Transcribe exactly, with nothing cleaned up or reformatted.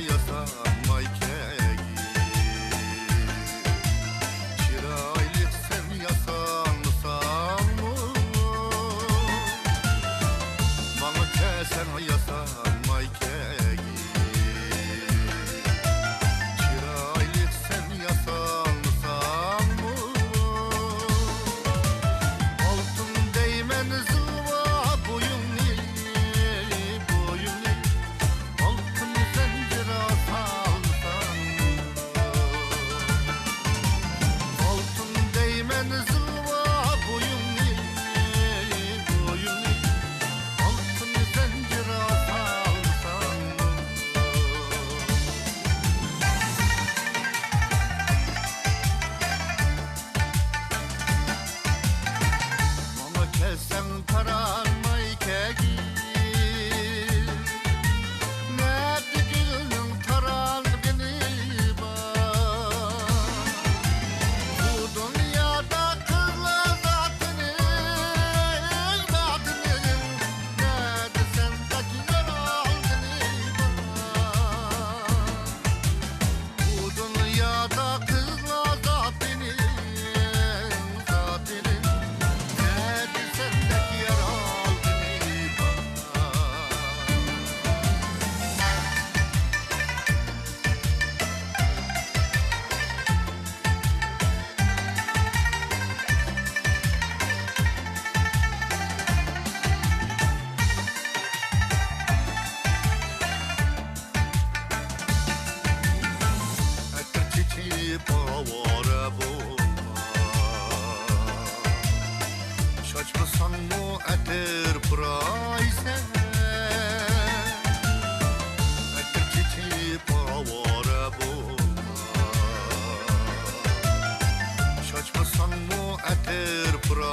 ياسانماي كەگىن، چىرايلىق سەن ياسانمىساڭمۇ، ماڭا كەلسەڭ ياسانماي كەگىن، چىرايلىق سەن ياسانمىساڭمۇ، ئالتۇن دەيمەن زىلۋا بويۇڭنى، بويۇڭنى. ئالتۇن زەنجىر سالساڭ، ئالتۇن دەيمەن زىلۋا بويۇڭنى، بويۇڭنى. ئالتۇن زەنجىر سالساڭ. ماڭا كەلسەڭ تارانماي كەگىن، نەدە گۈلنىڭ تارانغىنى بار؟ بۇ دۇنيادا قىزلار زاتىنىڭ، زاتىنىڭ، نەدە سەندەك يارالغىنى بار؟ بۇ دۇنيادا قىزلار زاتىنىڭ، زاتىنىڭ، نەدە سەندەك يارالغىنى بار؟ ئەتىر چېچىپ ئاۋارە بولما، چاچمىساڭمۇ ئەتىر پۇرايسەن. ئەتىر چېچىپ ئاۋارە بولما، چاچمىساڭمۇ ئەتىر پۇرايسەن.